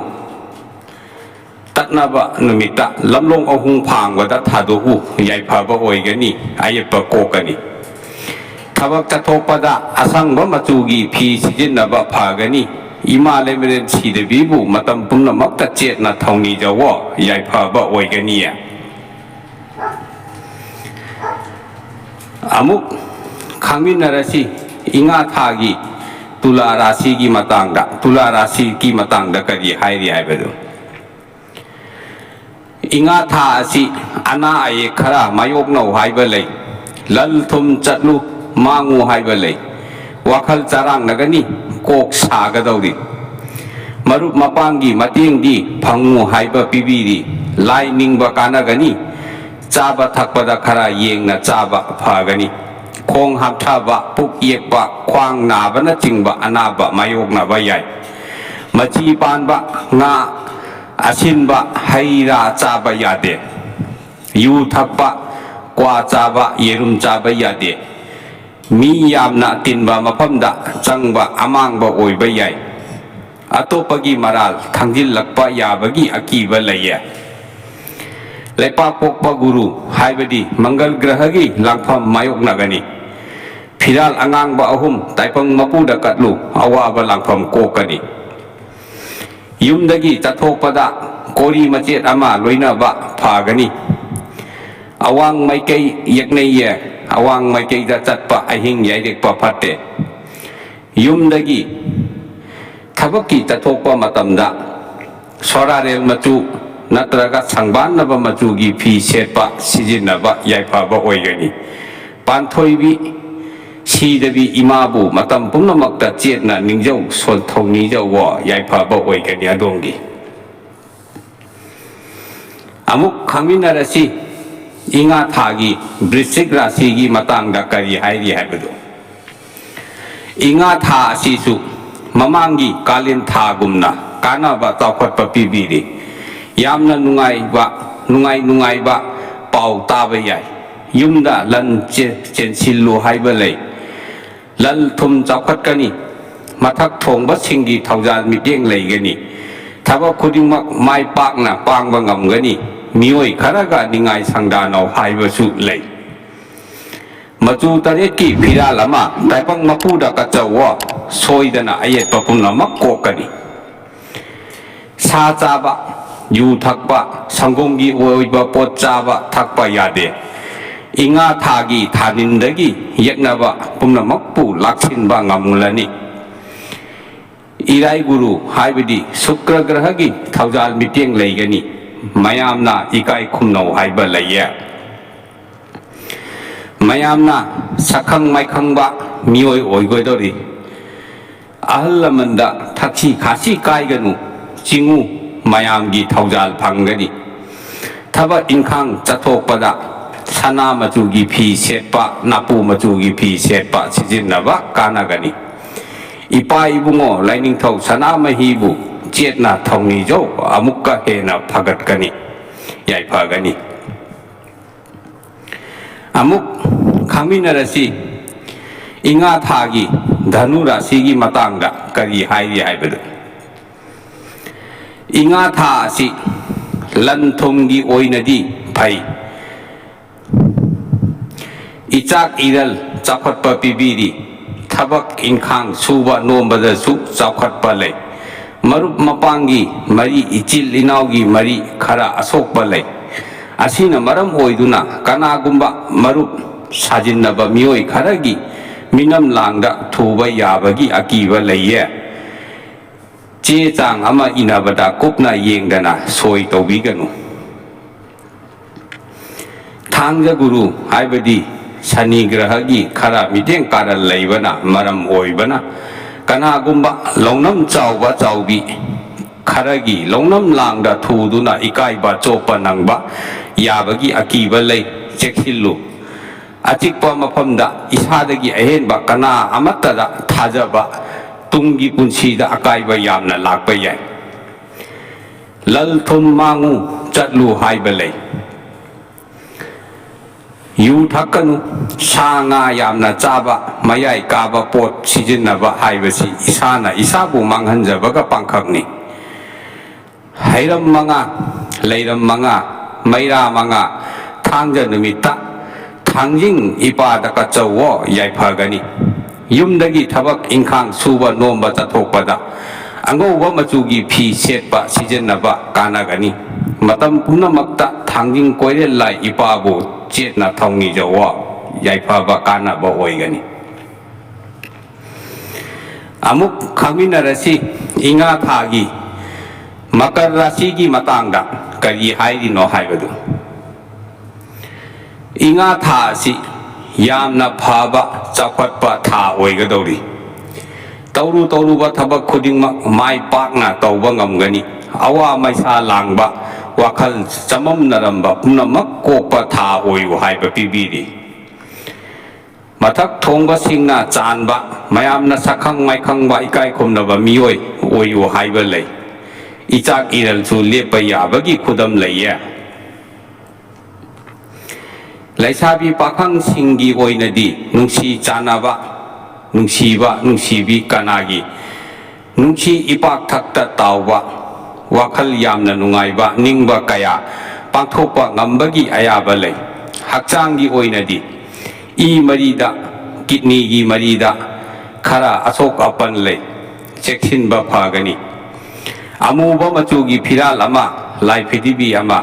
ꯇꯠꯅꯕ ꯅꯨꯃꯤꯠꯇ ꯂꯝꯂꯣꯡ ꯑꯍꯨꯝ ꯐꯥꯡꯕꯗ ꯊꯥꯗꯣꯛꯎ, ꯌꯥꯏꯐꯕ ꯑꯣꯏꯒꯅꯤ, ꯑꯌꯦꯠꯄ ꯀꯣꯛꯀꯅꯤ꯫ ꯊꯕꯛ ꯆꯠꯊꯣꯛꯄꯗ ꯑꯁꯪꯕ ꯃꯆꯨꯒꯤ ꯐꯤ ꯁꯤꯖꯤꯟꯅꯕ ꯐꯒꯅꯤ꯫ ꯏꯃꯥ ꯂꯩꯃꯔꯦꯟ ꯁꯤꯗꯕꯤꯕꯨ ꯃꯇꯝ ꯄꯨꯝꯅꯃꯛꯇ ꯆꯦꯠꯅ ꯊꯧꯅꯤꯖꯧꯋꯣ, ꯌꯥꯏꯐꯕ ꯑꯣꯏꯒꯅꯤꯌꯦ꯫ ꯑꯃꯨꯛ ꯈꯪꯃꯤꯟꯅꯔꯁꯤ ꯏꯉꯥ ꯊꯥꯒꯤ ꯇꯨꯂꯥ ꯔꯥꯁꯤꯒꯤ ꯃꯇꯥꯡꯗ, ꯇꯨꯂꯥ ꯔꯥꯁꯤꯒꯤ ꯃꯇꯥꯡꯗ ꯀꯔꯤ ꯍꯥꯏꯔꯤ ꯍꯥꯏꯕꯗꯨ꯫ ꯏꯉꯥ ꯊꯥ ꯑꯁꯤ ꯑꯅꯥ ꯑꯌꯦꯛ ꯈꯔ ꯃꯥꯌꯣꯛꯅꯧ ꯍꯥꯏꯕ ꯂꯩ, ꯂꯟ ꯊꯨꯝ ꯆꯠꯂꯨ ꯃꯥꯡꯉꯨ ꯍꯥꯏꯕ ꯂꯩ, ꯋꯥꯈꯜ ꯆꯔꯥꯡꯅꯒꯅꯤ, ꯀꯣꯛ ꯁꯥꯒꯗꯧꯔꯤ, ꯃꯔꯨꯞ ꯃꯄꯥꯡꯒꯤ ꯃꯇꯦꯡꯗꯤ ꯐꯪꯉꯨ ꯍꯥꯏꯕ ꯄꯤꯕꯤꯔꯤ, ꯂꯥꯏ ꯅꯤꯡꯕ ꯀꯥꯟꯅꯒꯅꯤ, ꯆꯥꯕ ꯊꯛꯄꯗ ꯈꯔ ꯌꯦꯡꯅ ꯆꯥꯕ ꯐꯒꯅꯤ꯫ ꯈꯣꯡ ꯍꯥꯝꯊꯕ, ꯄꯨꯛ ꯌꯦꯛꯄ, ꯈ꯭ꯋꯥꯡ ꯅꯥꯕꯅꯆꯤꯡꯕ ꯑꯅꯥꯕ ꯃꯥꯌꯣꯛꯅꯕ ꯌꯥꯏ꯫ ꯃꯆꯤ ꯄꯥꯟꯕ ꯉꯥ, ꯑꯁꯤꯟꯕ ꯍꯩ ꯔꯥ ꯆꯥꯕ ꯌꯥꯗꯦ꯫ ꯌꯨ ꯊꯛꯄ, ꯀ꯭ꯋꯥ ꯆꯥꯕ, ꯌꯦꯔꯨꯝ ꯆꯥꯕ ꯌꯥꯗꯦ꯫ ꯃꯤ ꯌꯥꯝꯅ ꯇꯤꯟꯕ ꯃꯐꯝꯗ ꯆꯪꯕ ꯑꯃꯥꯡꯕ ꯑꯣꯏꯕ ꯌꯥꯏ꯫ ꯑꯇꯣꯞꯄꯒꯤ ꯃꯔꯥꯜ ꯊꯥꯡꯖꯤꯜꯂꯛꯄ ꯌꯥꯕꯒꯤ ꯑꯀꯤꯕ ꯂꯩꯌꯦ꯫ ꯂꯩꯄꯥꯛꯄꯣꯛꯄ ꯒꯨꯔꯨ ꯍꯥꯏꯕꯗꯤ ꯃꯪꯒꯜ ꯒ꯭ꯔꯍꯒꯤ ꯂꯥꯡꯐꯝ ꯃꯥꯌꯣꯛꯅꯒꯅꯤ꯫ ꯐꯤꯔꯥꯜ ꯑꯉꯥꯡꯕ ꯑꯍꯨꯝ ꯇꯥꯏꯕꯪ ꯃꯄꯨꯗ ꯀꯠꯂꯨ, ꯑꯋꯥꯕ ꯂꯥꯡꯐꯝ ꯀꯣꯛꯀꯅꯤ꯫ ꯌꯨꯝꯗꯒꯤ ꯆꯠꯊꯣꯛꯄꯗ ꯀꯣꯔꯤ ꯃꯆꯦꯠ ꯑꯃ ꯂꯣꯏꯅꯕ ꯐꯒꯅꯤ꯫ ꯑꯋꯥꯡ ꯃꯥꯏꯀꯩ ꯌꯦꯛꯅꯩꯌꯦ꯫ ꯑꯋꯥꯡ ꯃꯥꯏꯀꯩꯗ ꯆꯠꯄ ꯑꯍꯤꯡ ꯌꯥꯏꯔꯦꯛꯄ ꯐꯠꯇꯦ꯫ ꯌꯨꯝꯗꯒꯤ ꯊꯕꯛꯀꯤ ꯆꯠꯊꯣꯛꯄ ꯃꯇꯝꯗ ꯁꯣꯔꯥꯔꯦꯜ ꯃꯆꯨ ꯅꯠꯇ꯭ꯔꯒ ꯁꯪꯕꯥꯟꯅꯕ ꯃꯆꯨꯒꯤ ꯐꯤ ꯁꯦꯠꯄ ꯁꯤꯖꯤꯟꯅꯕ ꯌꯥꯏꯐꯕ ꯑꯣꯏꯒꯅꯤ꯫ ꯄꯥꯟꯊꯣꯏꯕꯤ ꯁꯤꯗꯕꯤ ꯏꯃꯥꯕꯨ ꯃꯇꯝ ꯄꯨꯝꯅꯃꯛꯇ ꯆꯦꯠꯅ ꯅꯤꯡꯖꯧ, ꯁꯣꯜꯊꯧ ꯅꯤꯖꯧꯋꯣ, ꯌꯥꯏꯐꯕ ꯑꯣꯏꯒꯅꯤ ꯑꯗꯣꯝꯒꯤ꯫ ꯑꯃꯨꯛ ꯈꯪꯃꯤꯟꯅꯔꯁꯤ, ꯏꯉꯥ ꯊꯥꯒꯤ ꯕ꯭ꯔꯤꯁꯤꯛ ꯔꯥꯁꯤꯒꯤ ꯃꯇꯥꯡꯗ ꯀꯔꯤ ꯍꯥꯏꯔꯤ ꯍꯥꯏꯕꯗꯨ꯫ ꯏꯉꯥ ꯊꯥ ꯑꯁꯤꯁꯨ ꯃꯃꯥꯡꯒꯤ ꯀꯥꯂꯦꯟ ꯊꯥꯒꯨꯝꯅ ꯀꯥꯟꯅꯕ ꯆꯥꯎꯈꯠꯄ ꯄꯤꯕꯤꯔꯤ꯫ ꯌꯥꯝꯅ ꯅꯨꯡꯉꯥꯏꯕ, ꯅꯨꯡꯉꯥꯏ ꯅꯨꯡꯉꯥꯏꯕ ꯄꯥꯎ ꯇꯥꯕ ꯌꯥꯏ꯫ ꯌꯨꯝꯗ ꯂꯟ ꯆꯦ-, ꯆꯦꯟꯁꯤꯜꯂꯨ ꯍꯥꯏꯕ ꯂꯩ꯫ ꯂꯟ ꯊꯨꯝ ꯆꯥꯎꯈꯠꯀꯅꯤ꯫ ꯃꯊꯛ ꯊꯣꯡꯕꯁꯤꯡꯒꯤ ꯊꯧꯖꯥꯜ ꯃꯤꯠꯌꯦꯡ ꯂꯩꯒꯅꯤ꯫ ꯊꯕꯛ ꯈꯨꯗꯤꯡꯃꯛ ꯃꯥꯏ ꯄꯥꯛꯅ ꯄꯥꯡꯕ ꯉꯝꯒꯅꯤ꯫ ꯃꯤꯑꯣꯏ ꯈꯔꯒ ꯅꯤꯡꯉꯥꯏ ꯁꯪꯗꯥꯅꯧ ꯍꯥꯏꯕꯁꯨ ꯂꯩ꯫ ꯃꯆꯨ ꯇꯔꯦꯠꯀꯤ ꯐꯤꯔꯥꯜ ꯑꯃ ꯇꯥꯏꯕꯪ ꯃꯄꯨꯗ ꯀꯠꯆꯧꯋꯣ꯫ ꯁꯣꯏꯗꯅ ꯑꯌꯦꯠꯄ ꯄꯨꯝꯅꯃꯛ ꯀꯣꯛꯀꯅꯤ꯫ ꯁꯥ ꯆꯥꯕ, ꯌꯨ ꯊꯛꯄ, ꯁꯪꯒꯣꯝꯒꯤ ꯑꯣꯏꯕ ꯄꯣꯠ ꯆꯥꯕ ꯊꯛꯄ ꯌꯥꯗꯦ꯫ ꯏꯉꯥ ꯊꯥꯒꯤ ꯊꯥꯅꯤꯟꯗꯒꯤ ꯌꯦꯛꯅꯕ ꯄꯨꯝꯅꯃꯛꯄꯨ ꯂꯥꯛꯁꯤꯟꯕ ꯉꯝꯂꯅꯤ꯫ ꯏꯔꯥꯏ ꯒꯨꯔꯨ ꯍꯥꯏꯕꯗꯤ ꯁꯨꯀ꯭ꯔ ꯒ꯭ꯔꯍꯒꯤ ꯊꯧꯖꯥꯜ ꯃꯤꯠꯌꯦꯡ ꯂꯩꯒꯅꯤ꯫ ꯃꯌꯥꯝꯅ ꯏꯀꯥꯏ ꯈꯨꯝꯅꯧ ꯍꯥꯏꯕ ꯂꯩꯌꯦ꯫ ꯃꯌꯥꯝꯅ ꯁꯛꯈꯪ ꯃꯥꯏꯈꯪꯕ ꯃꯤꯑꯣꯏ ꯑꯣꯏꯒꯗꯧꯔꯤ꯫ ꯑꯍꯜ ꯂꯃꯟꯗ ꯊꯛꯁꯤ ꯈꯥꯁꯤ ꯀꯥꯏꯒꯅꯨ꯫ ꯆꯤꯡꯉꯨ, ꯃꯌꯥꯝꯒꯤ ꯊꯧꯖꯥꯜ ꯐꯪꯒꯅꯤ꯫ ꯊꯕꯛ ꯏꯪꯈꯥꯡ ꯆꯠꯊꯣꯛꯄꯗ ꯁꯅꯥ ꯃꯆꯨꯒꯤ ꯐꯤ ꯁꯦꯠꯄ, ꯅꯥꯄꯨ ꯃꯆꯨꯒꯤ ꯐꯤ ꯁꯦꯠꯄ ꯁꯤꯖꯤꯟꯅꯕ ꯀꯥꯟꯅꯒꯅꯤ꯫ ꯏꯄꯥ ꯏꯕꯨꯡꯉꯣ ꯂꯥꯏꯅꯤꯡꯊꯧ ꯁꯅꯥꯃꯍꯤꯕꯨ ꯆꯦꯠꯅ ꯊꯧꯅꯤꯖꯧ, ꯑꯃꯨꯛꯀ ꯍꯦꯟꯅ ꯐꯒꯠꯀꯅꯤ, ꯌꯥꯏꯐꯒꯅꯤ꯫ ꯑꯃꯨꯛ ꯈꯪꯃꯤꯟꯅꯔꯁꯤ, ꯏꯉꯥ ꯊꯥꯒꯤ ꯙꯅꯨ ꯔꯥꯁꯤꯒꯤ ꯃꯇꯥꯡꯗ ꯀꯔꯤ ꯍꯥꯏꯔꯤ ꯍꯥꯏꯕꯗꯨ꯫ ꯏꯉꯥ ꯊꯥ ꯑꯁꯤ ꯂꯟ ꯊꯨꯝꯒꯤ ꯑꯣꯏꯅꯗꯤ ꯐꯩ꯫ ꯏꯆꯥꯛ ꯏꯔꯜ ꯆꯥꯎꯈꯠꯄ ꯄꯤꯕꯤꯔꯤ꯫ ꯊꯕꯛ ꯏꯪꯈꯥꯡ ꯁꯨꯕ ꯅꯣꯝꯕꯗꯁꯨ ꯆꯥꯎꯈꯠꯄ ꯂꯩ꯫ ꯃꯔꯨꯞ ꯃꯄꯥꯡꯒꯤ ꯃꯔꯤ, ꯏꯆꯤꯜ ꯏꯅꯥꯎꯒꯤ ꯃꯔꯤ ꯈꯔ ꯑꯁꯣꯛꯄ ꯂꯩ꯫ ꯑꯁꯤꯅ ꯃꯔꯝ ꯑꯣꯏꯗꯨꯅ ꯀꯅꯥꯒꯨꯝꯕ ꯃꯔꯨꯞ ꯁꯥꯖꯤꯟꯅꯕ ꯃꯤꯑꯣꯏ ꯈꯔꯒꯤ ꯃꯤꯅꯝ ꯂꯥꯡꯗ ꯊꯨꯕ ꯌꯥꯕꯒꯤ ꯑꯀꯤꯕ ꯂꯩꯌꯦ꯫ ꯆꯦ ꯆꯥꯡ ꯑꯃ ꯏꯅꯕꯗ ꯀꯨꯞꯅ ꯌꯦꯡꯗꯅ ꯁꯣꯏ ꯇꯧꯕꯤꯒꯅꯨ꯫ ꯊꯥꯡꯖ ꯒꯨꯔꯨ ꯍꯥꯏꯕꯗꯤ ꯁꯅꯤ ꯒ꯭ꯔꯍꯒꯤ ꯈꯔ ꯃꯤꯠꯌꯦꯡ ꯀꯥꯔꯟ ꯂꯩꯕꯅ ꯃꯔꯝ ꯑꯣꯏꯕꯅ, ꯀꯅꯥꯒꯨꯝꯕ ꯂꯧꯅꯝ ꯆꯥꯎꯕ ꯆꯥꯎꯕꯤ ꯈꯔꯒꯤ ꯂꯧꯅꯝ ꯂꯥꯡꯗ ꯊꯨꯗꯨꯅ ꯏꯀꯥꯏꯕ ꯆꯣꯞꯄ ꯅꯪꯕ ꯌꯥꯕꯒꯤ ꯑꯀꯤꯕ ꯂꯩ꯫ ꯆꯦꯛꯁꯤꯜꯂꯨ꯫ ꯑꯆꯤꯛꯄ ꯃꯐꯝꯗ ꯏꯁꯥꯗꯒꯤ ꯑꯍꯦꯟꯕ ꯀꯅꯥ ꯑꯃꯠꯇꯗ ꯊꯥꯖꯕ ꯇꯨꯡꯒꯤ ꯄꯨꯟꯁꯤꯗ ꯑꯀꯥꯏꯕ ꯌꯥꯝꯅ ꯂꯥꯛꯄ ꯌꯥꯏ꯫ ꯂꯜ ꯊꯨꯝ ꯃꯥꯡꯉꯨ ꯆꯠꯂꯨ ꯍꯥꯏꯕ ꯂꯩ꯫ ꯌꯨ ꯊꯛꯀꯅꯨ, ꯁꯥ ꯉꯥ ꯌꯥꯝꯅ ꯆꯥꯕ, ꯃꯌꯥꯏ ꯀꯥꯕ ꯄꯣꯠ ꯁꯤꯖꯤꯟꯅꯕ ꯍꯥꯏꯕꯁꯤ ꯏꯁꯥꯅ ꯏꯁꯥꯕꯨ ꯃꯥꯡꯍꯟꯖꯕꯒ ꯄꯥꯡꯈꯛꯅꯤ꯫ ꯍꯩꯔꯝ ꯃꯉꯥ, ꯂꯩꯔꯝ ꯃꯉꯥ, ꯃꯩꯔꯥ ꯃꯉꯥ, ꯊꯥꯡꯖ ꯅꯨꯃꯤꯠꯇ ꯊꯥꯡꯖꯤꯡ ꯏꯄꯥꯗ ꯀꯠꯆꯧꯋꯣ ꯌꯥꯏꯐꯒꯅꯤ꯫ ꯌꯨꯝꯗꯒꯤ ꯊꯕꯛ ꯏꯪꯈꯥꯡ ꯁꯨꯕ ꯅꯣꯝꯕ ꯆꯠꯊꯣꯛꯄꯗ ꯑꯉꯧꯕ ꯃꯆꯨꯒꯤ ꯐꯤ ꯁꯦꯠꯄ ꯁꯤꯖꯤꯟꯅꯕ ꯀꯥꯟꯅꯒꯅꯤ꯫ ꯃꯇꯝ ꯄꯨꯝꯅꯃꯛꯇ ꯊꯥꯡꯖꯤꯡ ꯀꯣꯏꯔꯦꯜ ꯂꯥꯏ ꯏꯄꯥꯕꯨ ꯆꯦꯠꯅ ꯊꯧꯅꯤꯖꯧꯋꯣ ꯌꯥꯏꯐꯕ ꯀꯥꯟꯅꯕ ꯑꯣꯏꯒꯅꯤ꯫ ꯑꯃꯨꯛ ꯈꯪꯃꯤꯟꯅꯔꯁꯤ, ꯏꯉꯥ ꯊꯥꯒꯤ ꯃꯀꯔ ꯔꯥꯁꯤꯒꯤ ꯃꯇꯥꯡꯗ ꯀꯔꯤ ꯍꯥꯏꯔꯤꯅꯣ ꯍꯥꯏꯕꯗꯨ꯫ ꯏꯉꯥ ꯊꯥ ꯑꯁꯤ ꯌꯥꯝꯅ ꯐꯕ, ꯆꯥꯎꯈꯠꯄ ꯊꯥ ꯑꯣꯏꯒꯗꯧꯔꯤ꯫ ꯇꯧꯔꯨ ꯇꯧꯔꯨꯕ ꯊꯕꯛ ꯈꯨꯗꯤꯡꯃꯛ ꯃꯥꯏ ꯄꯥꯛꯅ ꯇꯧꯕ ꯉꯝꯒꯅꯤ꯫ ꯑꯋꯥ ꯃꯩꯁꯥ ꯂꯥꯡꯕ, ꯋꯥꯈꯜ ꯆꯃꯝꯅꯔꯝꯕ ꯄꯨꯝꯅꯃꯛ ꯀꯣꯛꯄ ꯊꯥ ꯑꯣꯏꯌꯨ ꯍꯥꯏꯕ ꯄꯤꯕꯤꯔꯤ꯫ ꯃꯊꯛ ꯊꯣꯡꯕꯁꯤꯡꯅ ꯆꯥꯟꯕ, ꯃꯌꯥꯝꯅ ꯁꯛꯈꯪ ꯃꯥꯏꯈꯪꯕ, ꯏꯀꯥꯏ ꯈꯨꯝꯅꯕ ꯃꯤꯑꯣꯏ ꯑꯣꯏꯌꯨ ꯍꯥꯏꯕ ꯂꯩ꯫ ꯏꯆꯥꯛ ꯏꯔꯜꯁꯨ ꯂꯦꯞꯄ ꯌꯥꯕꯒꯤ ꯈꯨꯗꯝ ꯂꯩꯌꯦ꯫ ꯂꯩꯁꯥꯕꯤ ꯄꯥꯈꯪꯁꯤꯡꯒꯤ ꯑꯣꯏꯅꯗꯤ ꯅꯨꯡꯁꯤ ꯆꯥꯟꯅꯕ, ꯅꯨꯡꯁꯤꯕ, ꯅꯨꯡꯁꯤꯕꯤ ꯀꯅꯥꯒꯤ ꯅꯨꯡꯁꯤ ꯏꯄꯥꯛ ꯊꯛꯇ ꯇꯥꯎꯕ, ꯋꯥꯈꯜ ꯌꯥꯝꯅ ꯅꯨꯡꯉꯥꯏꯕ, ꯅꯤꯡꯕ ꯀꯌꯥ ꯄꯥꯡꯊꯣꯛꯄ ꯉꯝꯕꯒꯤ ꯑꯌꯥꯕ ꯂꯩ꯫ ꯍꯛꯆꯥꯡꯒꯤ ꯑꯣꯏꯅꯗꯤ ꯏ ꯃꯔꯤꯗ, ꯀꯤꯠꯅꯤꯒꯤ ꯃꯔꯤꯗ ꯈꯔ ꯑꯁꯣꯛ ꯑꯄꯟ ꯂꯩ, ꯆꯦꯛꯁꯤꯟꯕ ꯐꯒꯅꯤ꯫ ꯑꯃꯨꯕ ꯃꯆꯨꯒꯤ ꯐꯤꯔꯥꯜ ꯑꯃ, ꯂꯥꯏ ꯐꯤꯗꯤꯕꯤ ꯑꯃ,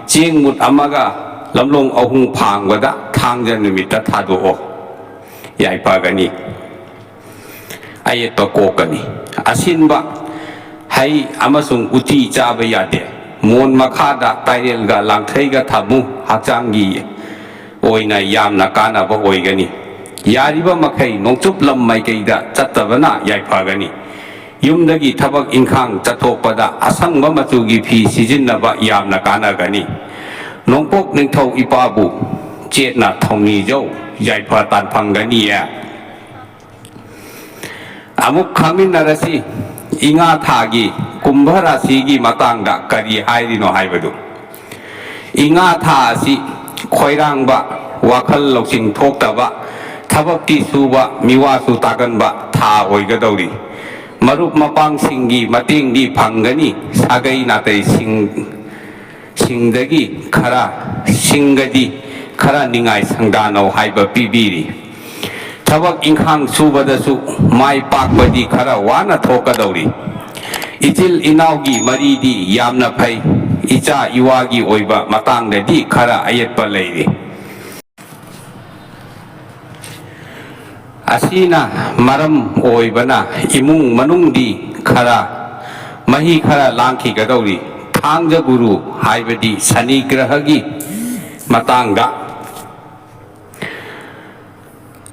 ꯆꯦꯡ ꯃꯨꯠ ꯑꯃꯒ ꯂꯝꯂꯣꯡ ꯑꯍꯨꯝ ꯐꯥꯡꯕꯗ ꯊꯥꯡꯖ ꯅꯨꯃꯤꯠꯇ ꯊꯥꯗꯣꯛꯑꯣ, ꯌꯥꯏꯐꯒꯅꯤ꯫ ꯑꯌꯦꯠꯄ ꯀꯣꯛꯀꯅꯤ꯫ ꯑꯁꯤꯟꯕ ꯍꯩ ꯑꯃꯁꯨꯡ ꯎꯇꯤ ꯆꯥꯕ ꯌꯥꯗꯦ꯫ ꯃꯣꯟ ꯃꯈꯥꯗ ꯇꯥꯏꯔꯦꯜꯒ ꯂꯥꯡꯊꯩꯒ ꯊꯝꯃꯨ, ꯍꯛꯆꯥꯡꯒꯤ ꯑꯣꯏꯅ ꯌꯥꯝꯅ ꯀꯥꯟꯅꯕ ꯑꯣꯏꯒꯅꯤ꯫ ꯌꯥꯔꯤꯕ ꯃꯈꯩ ꯅꯣꯡꯆꯨꯞ ꯂꯝ ꯃꯥꯏꯀꯩꯗ ꯆꯠꯇꯕꯅ ꯌꯥꯏꯐꯒꯅꯤ꯫ ꯌꯨꯝꯗꯒꯤ ꯊꯕꯛ ꯏꯪꯈꯥꯡ ꯆꯠꯊꯣꯛꯄꯗ ꯑꯁꯪꯕ ꯃꯆꯨꯒꯤ ꯐꯤ ꯁꯤꯖꯤꯟꯅꯕ ꯌꯥꯝꯅ ꯀꯥꯟꯅꯒꯅꯤ꯫ ꯅꯣꯡꯄꯣꯛ ꯅꯤꯡꯊꯧ ꯏꯄꯥꯕꯨ ꯆꯦꯠꯅ ꯊꯧꯅꯤꯖꯧ, ꯌꯥꯏꯐ ꯇꯥꯟꯐꯝꯒꯅꯤꯌꯦ꯫ ꯑꯃꯨꯛ ꯈꯪꯃꯤꯟꯅꯔꯁꯤ, ꯏꯉꯥ ꯊꯥꯒꯤ ꯀꯨꯝꯚ ꯔꯥꯁꯤꯒꯤ ꯃꯇꯥꯡꯗ ꯀꯔꯤ ꯍꯥꯏꯔꯤꯅꯣ ꯍꯥꯏꯕꯗꯨ꯫ ꯏꯉꯥ ꯊꯥ ꯑꯁꯤ ꯈꯣꯏꯔꯥꯡꯕ, ꯋꯥꯈꯜ ꯂꯧꯁꯤꯡ ꯊꯣꯛꯇꯕ, ꯊꯕꯛꯇꯤ ꯁꯨꯕ, ꯃꯤꯋꯥꯁꯨ ꯇꯥꯒꯟꯕ ꯊꯥ ꯑꯣꯏꯒꯗꯧꯔꯤ꯫ ꯃꯔꯨꯞ ꯃꯄꯥꯡꯁꯤꯡꯒꯤ ꯃꯇꯦꯡꯗꯤ ꯐꯪꯒꯅꯤ꯫ ꯁꯥꯒꯩ ꯅꯥꯇꯩꯁꯤꯡ ꯁꯤꯡꯗꯒꯤ ꯈꯔ, ꯁꯤꯡꯒꯗꯤ ꯈꯔ ꯅꯤꯡꯉꯥꯏ ꯁꯪꯗꯥꯅꯧ ꯍꯥꯏꯕ ꯄꯤꯕꯤꯔꯤ꯫ ꯊꯕꯛ ꯏꯪꯈꯥꯡ ꯁꯨꯕꯗꯁꯨ ꯃꯥꯏ ꯄꯥꯛꯄꯗꯤ ꯈꯔ ꯋꯥꯅ ꯊꯣꯛꯀꯗꯧꯔꯤ꯫ ꯏꯆꯤꯜ ꯏꯅꯥꯎꯒꯤ ꯃꯔꯤꯗꯤ ꯌꯥꯝꯅ ꯐꯩ꯫ ꯏꯆꯥ ꯏꯋꯥꯒꯤ ꯑꯣꯏꯕ ꯃꯇꯥꯡꯗꯗꯤ ꯈꯔ ꯑꯌꯦꯠꯄ ꯂꯩꯔꯤ꯫ ꯑꯁꯤꯅ ꯃꯔꯝ ꯑꯣꯏꯕꯅ ꯏꯃꯨꯡ ꯃꯅꯨꯡꯗꯤ ꯈꯔ ꯃꯍꯤ ꯈꯔ ꯂꯥꯡꯈꯤꯒꯗꯧꯔꯤ꯫ ꯊꯥꯡꯖ ꯒꯨꯔꯨ ꯍꯥꯏꯕꯗꯤ ꯁꯅꯤ ꯒ꯭ꯔꯍꯒꯤ ꯃꯇꯥꯡꯗ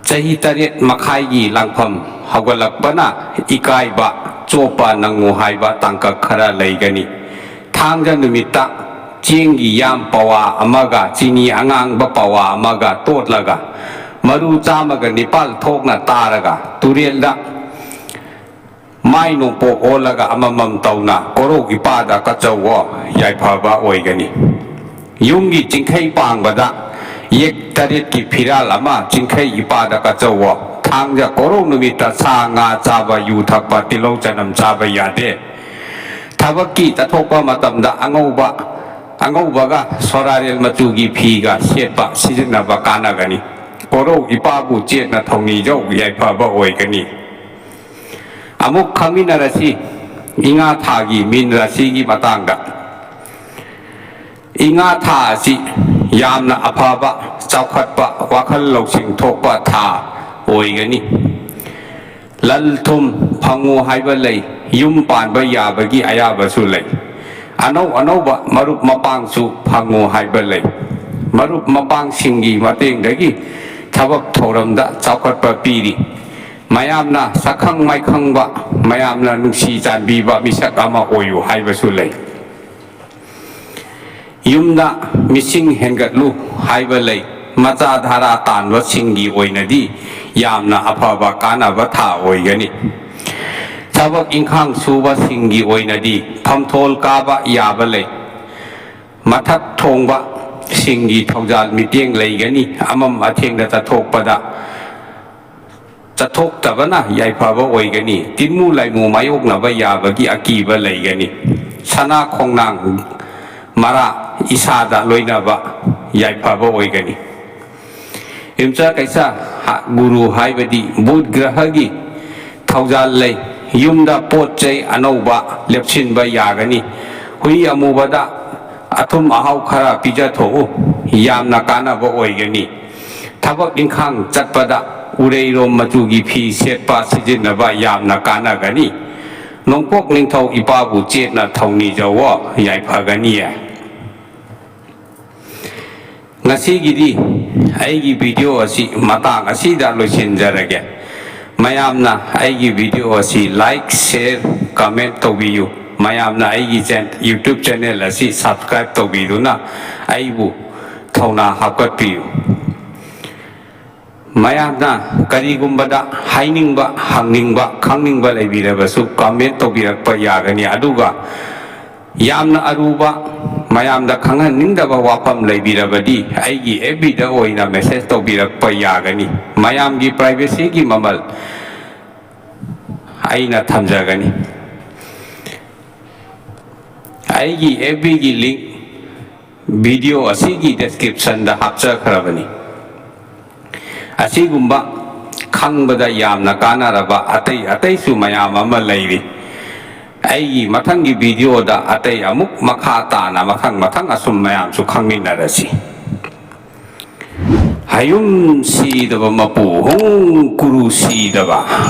ꯆꯍꯤ ꯇꯔꯦꯠ ꯃꯈꯥꯏꯒꯤ ꯂꯥꯡꯐꯝ ꯍꯧꯒꯠꯂꯛꯄꯅ ꯏꯀꯥꯏꯕ ꯆꯣꯞꯄ ꯅꯪꯉꯨ ꯍꯥꯏꯕ ꯇꯥꯡꯀꯛ ꯈꯔ ꯂꯩꯒꯅꯤ꯫ ꯊꯥꯡꯖ ꯅꯨꯃꯤꯠꯇ ꯆꯦꯡꯒꯤ ꯌꯥꯝ ꯄꯋꯥ ꯑꯃꯒ ꯆꯤꯅꯤ ꯑꯉꯥꯡꯕ ꯄꯋꯥ ꯑꯃꯒ ꯇꯣꯠꯂꯒ ꯃꯔꯨ ꯆꯥꯝꯃꯒ ꯅꯤꯄꯥꯜ ꯊꯣꯛꯅ ꯇꯥꯔꯒ ꯇꯨꯔꯦꯜꯗ ꯃꯥꯏ ꯅꯣꯡꯄꯣꯛ ꯑꯣꯜꯂꯒ ꯑꯃꯃꯝ ꯇꯧꯅ ꯀꯣꯔꯧ ꯏꯄꯥꯗ ꯀꯠꯆꯧꯋꯣ ꯌꯥꯏꯐꯕ ꯑꯣꯏꯒꯅꯤ꯫ ꯌꯨꯝꯒꯤ ꯆꯤꯡꯈꯩ ꯄꯥꯡꯕꯗ ꯌꯦꯛ ꯇꯔꯦꯠꯀꯤ ꯐꯤꯔꯥꯜ ꯑꯃ ꯆꯤꯡꯈꯩ ꯏꯄꯥꯗ ꯀꯠꯆꯧꯋꯣ꯫ ꯊꯥꯡꯖ ꯀꯣꯔꯧ ꯅꯨꯃꯤꯠꯇ ꯁꯥ ꯉꯥ ꯆꯥꯕ, ꯌꯨ ꯊꯛꯄ, ꯇꯤꯜꯍꯧ ꯆꯅꯝ ꯆꯥꯕ ꯌꯥꯗꯦ꯫ ꯊꯕꯛꯀꯤ ꯆꯠꯊꯣꯛꯄ ꯃꯇꯝꯗ ꯑꯉꯧꯕ, ꯑꯉꯧꯕꯒ ꯁꯣꯔꯥꯔꯦꯜ ꯃꯆꯨꯒꯤ ꯐꯤꯒ ꯁꯦꯠꯄ ꯁꯤꯖꯤꯟꯅꯕ ꯀꯥꯟꯅꯒꯅꯤ꯫ ꯀꯣꯔꯧ ꯏꯄꯥꯕꯨ ꯆꯦꯠꯅ ꯊꯧꯅꯤꯖꯧ ꯌꯥꯏꯐꯕ ꯑꯣꯏꯒꯅꯤ꯫ ꯑꯃꯨꯛ ꯈꯪꯃꯤꯟꯅꯔꯁꯤ ꯏꯉꯥ ꯊꯥꯒꯤ ꯃꯤꯟ ꯔꯥꯁꯤꯒꯤ ꯃꯇꯥꯡꯗ꯫ ꯏꯉꯥ ꯊꯥ ꯑꯁꯤ ꯌꯥꯝꯅ ꯑꯐꯕ, ꯆꯥꯎꯈꯠꯄ, ꯋꯥꯈꯜ ꯂꯧꯁꯤꯡ ꯊꯣꯛꯄ ꯊꯥ ꯑꯣꯏꯒꯅꯤ꯫ ꯂꯟ ꯊꯨꯝ ꯐꯪꯉꯨ ꯍꯥꯏꯕ ꯂꯩ, ꯌꯨꯝ ꯄꯥꯟꯕ ꯌꯥꯕꯒꯤ ꯑꯌꯥꯕꯁꯨ ꯂꯩ꯫ ꯑꯅꯧ ꯑꯅꯧꯕ ꯃꯔꯨꯞ ꯃꯄꯥꯡꯁꯨ ꯐꯪꯉꯨ ꯍꯥꯏꯕ ꯂꯩ꯫ ꯃꯔꯨꯞ ꯃꯄꯥꯡꯁꯤꯡꯒꯤ ꯃꯇꯦꯡꯗꯒꯤ ꯊꯕꯛ ꯊꯧꯔꯝꯗ ꯆꯥꯎꯈꯠꯄ ꯄꯤꯔꯤ꯫ ꯃꯌꯥꯝꯅ ꯁꯛꯈꯪ ꯃꯥꯏꯈꯪꯕ, ꯃꯌꯥꯝꯅ ꯅꯨꯡꯁꯤ ꯆꯥꯟꯕꯤꯕ ꯃꯤꯁꯛ ꯑꯃ ꯑꯣꯏꯌꯨ ꯍꯥꯏꯕꯁꯨ ꯂꯩ꯫ ꯌꯨꯝꯗ ꯃꯤꯁꯤꯡ ꯍꯦꯟꯒꯠꯂꯨ ꯍꯥꯏꯕ ꯂꯩ꯫ ꯃꯆꯥ ꯙꯔꯥ ꯇꯥꯟꯕꯁꯤꯡꯒꯤ ꯑꯣꯏꯅꯗꯤ ꯌꯥꯝꯅ ꯑꯐꯕ ꯀꯥꯟꯅꯕ ꯊꯥ ꯑꯣꯏꯒꯅꯤ꯫ ꯊꯕꯛ ꯏꯪꯈꯥꯡ ꯁꯨꯕꯁꯤꯡꯒꯤ ꯑꯣꯏꯅꯗꯤ ꯐꯝꯊꯣꯜ ꯀꯥꯕ ꯌꯥꯕ ꯂꯩ꯫ ꯃꯊꯛ ꯊꯣꯡꯕ ꯁꯤꯡꯒꯤ ꯊꯧꯖꯥꯜ ꯃꯤꯠꯌꯦꯡ ꯂꯩꯒꯅꯤ꯫ ꯑꯃꯝ ꯑꯊꯦꯡꯗ ꯆꯠꯊꯣꯛꯄꯗ, ꯆꯠꯊꯣꯛꯇꯕꯅ ꯌꯥꯏꯐꯕ ꯑꯣꯏꯒꯅꯤ꯫ ꯇꯤꯟꯃꯨ ꯂꯥꯏꯃꯨ ꯃꯥꯌꯣꯛꯅꯕ ꯌꯥꯕꯒꯤ ꯑꯀꯤꯕ ꯂꯩꯒꯅꯤ꯫ ꯁꯅꯥ ꯈꯣꯡꯅꯥꯡ ꯃꯔꯥ ꯏꯁꯥꯗ ꯂꯣꯏꯅꯕ ꯌꯥꯏꯐꯕ ꯑꯣꯏꯒꯅꯤ꯫ ꯌꯨꯝꯆꯥ ꯀꯩꯁꯥ ꯍꯥ-, ꯒꯨꯔꯨ ꯍꯥꯏꯕꯗꯤ ꯕꯨꯙ ꯒ꯭ꯔꯍꯒꯤ ꯊꯧꯖꯥꯜ ꯂꯩ꯫ ꯌꯨꯝꯗ ꯄꯣꯠ ꯆꯩ ꯑꯅꯧꯕ ꯂꯦꯞꯁꯤꯟꯕ ꯌꯥꯒꯅꯤ꯫ ꯍꯨꯏ ꯑꯃꯨꯕꯗ ꯑꯊꯨꯝ ꯑꯍꯥꯎ ꯈꯔ ꯄꯤꯖꯊꯣꯛꯎ, ꯌꯥꯝꯅ ꯀꯥꯟꯅꯕ ꯑꯣꯏꯒꯅꯤ꯫ ꯊꯕꯛ ꯏꯪꯈꯥꯡ ꯆꯠꯄꯗ ꯎꯔꯩꯔꯣꯝ ꯃꯆꯨꯒꯤ ꯐꯤ ꯁꯦꯠꯄ ꯁꯤꯖꯤꯟꯅꯕ ꯌꯥꯝꯅ ꯀꯥꯟꯅꯒꯅꯤ꯫ ꯅꯣꯡꯄꯣꯛ ꯅꯤꯡꯊꯧ ꯏꯄꯥꯕꯨ ꯆꯦꯠꯅ ꯊꯧꯅꯤꯖꯧꯋꯣ, ꯌꯥꯏꯐꯒꯅꯤꯌꯦ꯫ ꯉꯁꯤꯒꯤꯗꯤ ꯑꯩꯒꯤ ꯚꯤꯗꯤꯑꯣ ꯑꯁꯤ ꯃꯇꯥꯡ ꯑꯁꯤꯗ ꯂꯣꯏꯁꯤꯟꯖꯔꯒꯦ꯫ ꯃꯌꯥꯝꯅ ꯑꯩꯒꯤ ꯚꯤꯗꯤꯑꯣ ꯑꯁꯤ like, share, comment ꯇꯧꯕꯤꯌꯨ꯫ ꯃꯌꯥꯝꯅ ꯑꯩꯒꯤ ꯆꯦꯟ-, YouTube channel ꯑꯁꯤ subscribe ꯇꯧꯕꯤꯗꯨꯅ ꯑꯩꯕꯨ ꯊꯧꯅꯥ ꯍꯥꯞꯀꯠꯄꯤꯌꯨ꯫ ꯃꯌꯥꯝꯅ ꯀꯔꯤꯒꯨꯝꯕꯗ ꯍꯥꯏꯅꯤꯡꯕ, ꯍꯪꯅꯤꯡꯕ, ꯈꯪꯅꯤꯡꯕ ꯂꯩꯕꯤꯔꯕꯁꯨ comment ꯇꯧꯕꯤꯔꯛꯄ ꯌꯥꯒꯅꯤ꯫ ꯑꯗꯨꯒ ꯌꯥꯝꯅ ꯑꯔꯨꯕ, ꯃꯌꯥꯝꯗ ꯈꯪꯍꯟꯅꯤꯡꯗꯕ ꯋꯥꯐꯝ ꯂꯩꯕꯤꯔꯕꯗꯤ ꯑꯩꯒꯤ F B ꯗ ꯑꯣꯏꯅ message ꯇꯧꯕꯤꯔꯛꯄ ꯌꯥꯒꯅꯤ꯫ ꯃꯌꯥꯝꯒꯤ privacy ꯒꯤ ꯃꯃꯜ ꯑꯩꯅ ꯊꯝꯖꯒꯅꯤ꯫ ꯑꯩꯒꯤ F B ꯒꯤ link ꯚꯤꯗꯤꯑꯣ ꯑꯁꯤꯒꯤ description ꯗ ꯍꯥꯞꯆꯈ꯭ꯔꯕꯅꯤ꯫ ꯑꯁꯤꯒꯨꯝꯕ ꯈꯪꯕꯗ ꯌꯥꯝꯅ ꯀꯥꯟꯅꯔꯕ ꯑꯇꯩ ꯑꯇꯩꯁꯨ ꯃꯌꯥꯝ ꯑꯃ ꯂꯩꯔꯤ꯫ ꯑꯩꯒꯤ ꯃꯊꯪꯒꯤ ꯚꯤꯗꯤꯑꯣꯗ ꯑꯇꯩ ꯑꯃꯨꯛ ꯃꯈꯥ ꯇꯥꯅ ꯃꯊꯪ ꯃꯊꯪ ꯑꯁꯨꯝ ꯃꯌꯥꯝꯁꯨ ꯈꯪꯃꯤꯟꯅꯔꯁꯤ꯫ ꯍꯌꯨꯝ ꯁꯤꯗꯕ ꯃꯄꯨ ꯍꯣꯡ ꯀꯨꯔꯨ ꯁꯤꯗꯕ꯫